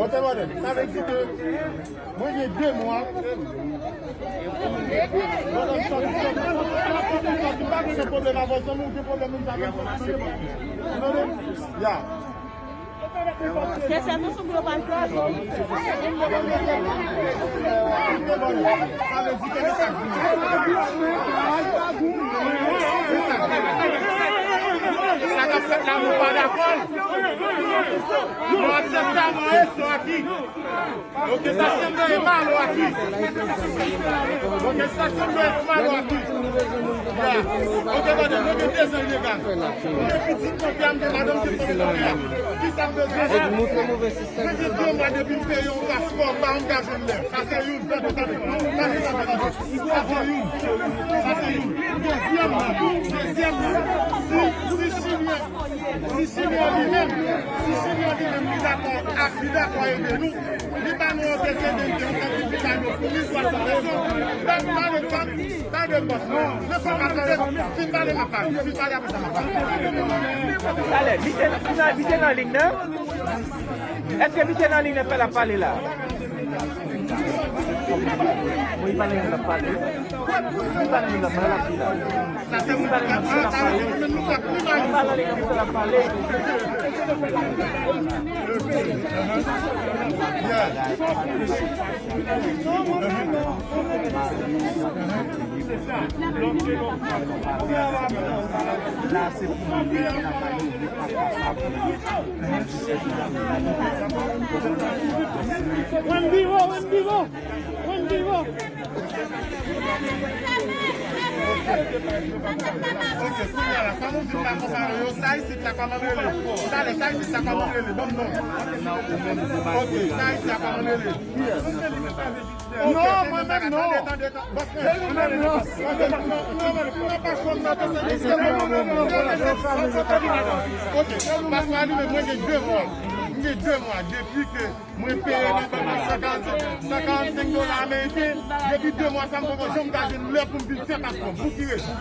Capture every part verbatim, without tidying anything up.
Ok, brother. Sa vle di ke mwen gen de mwa. Madam sòti, sòti, sòti, sòti, sòti, pa gen pwoblèm avè w, zanmi, ou gen pwoblèm, nou ta gen pwoblèm. Tande? Ya. Se sèl nou sou blo pa kraze. Sa vle di ke nou sa k vini. Sa k ap fèt la, nou pa dakò. Nou aksepte a mwen e sò aki. Oke, sa se mwen e malo aki. Oke, sa se mwen e malo aki. Ya. Oke, tande, mwen gen de zan ilegal. Mwen gen pitit nan pye a, m gen madanm ki nan pye a. Ki sa m bezwen fè? Mwen gen de mwa depi m peye yon paspò, m pa janm ka jwenn lè. Sa se youn, tande, tande, tande, tande, tande. Sa se youn. Sa se youn. Dezyèm nan, dezyèm nan. Si, si Chili Si Chili an li menm, si Chili an li menm, li dakò ak, li dakò ede nou, li ba nou yon desendante, yon sètifika de pou mil twa san pèsòn, pa, pa de bòs, pa de bòs, non. Men fò m ap tande, fin pale, m ap pale, fin pale, apre sa, m ap pale. Talè, misye, misye nan liy nan? Èske misye nan liy nan fè l ap pale la? Wi, li pa nan liy nan l ap pale. Li pa nan liy nan l ap pale, l ap di la. Sa se moun ki ap pale, sa se moun ki ap pale. Li pa nan liy nan l ap pale. Wendy, wo, Wendy, wo. Wendy, wo. Ok, kounye a la, kòman w vin pa konpare yo? Sa isit la, kòman l rele? Talè, sa isit la, kòman l rele? Ban m non. Ok, sa isit la, kòman l rele? Non, mwen menm non. Tande, tande, tande. Bòs mwen, mwen menm non. Mwen menm non. Mwen pa konn nan te se. Ok, paske li menm, mwen gen de mwa. Mwen gen de mwa depi ke mwen peye nan bank lan san karannsenk, san karannsenk dola ameriken. Depi de mwa sa, m poko janm ka jwenn lè pou m vin fè paspò m. Pou ki rezon?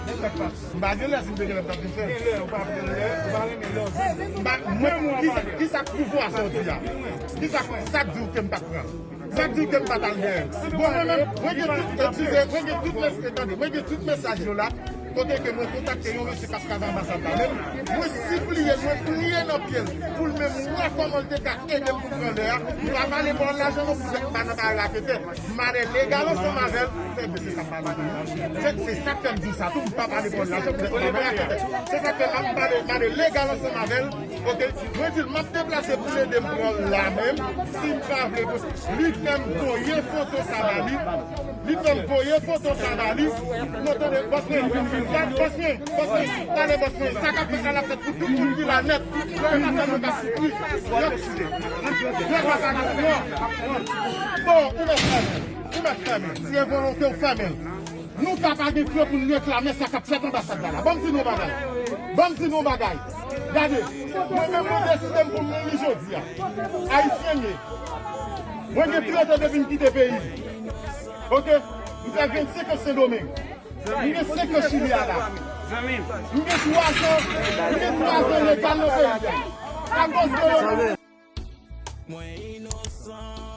M pa gen lè, si m te gen lè, m t ap vin fè. M pa, mwen, kisa, kisa k pouvwa sa w di a? Kisa, sa k di w ke m pa t pran? Sa k di w ke m pa t al dèyè? Bon, mwen menm, mwen gen tout, eskize, mwen gen tout mes-, tande, mwen gen tout mesaj yo la, kote ke mwen kontakte yon mesye k ap travay anbasad la menm, mwen sipliye l, mwen priye nan pye l, pou l menm wè kòman l te ka ede m pou m pran lè a. M pa pale bò lajan non, pou m pa nan bagay raketè. M ale legal ansanm avè l. Ebyen, se sa m pale de li. Se, se sa k fè m di w sa tou, m pa pale bò lajan pou m pa nan bagay raketè. Se sa k fè m ap pale, m ale legal ansanm avè l. Ok, mwen di l, m ap deplase pou l ede m pran l la menm. Si m pa vle, pou li fè m voye foto sa ba li. Li fè m voye foto sa ba li. Nou tande, bòs mwen, bòs mwen, bòs mwen, tande bòs mwen. Sa k ap fèt la, l ap fèt pou tout moun ki la nèt. Yo pa sèlman k ap soufri. Yo, yo pa ka goumen. Bon, ou mèt fèmen. Ou mèt fèmen. Si e volonte w fèmen l. Nou ka pa gen kran pou n reklame sa k ap fèt anbasad la la. Ban m di nou yon bagay. Ban m di nou yon bagay. Gade, mwen menm mwen deside m pou m mouri jodi a. Ayisyen m ye. Mwen gen trant an depi m kite peyi m. Ok? M fè vennsenk an Sendomeng. M gen senk an Chili a la. M gen twa zan, m gen twa zan legal nan peyi a. Akoz de yo. Mwen inosan.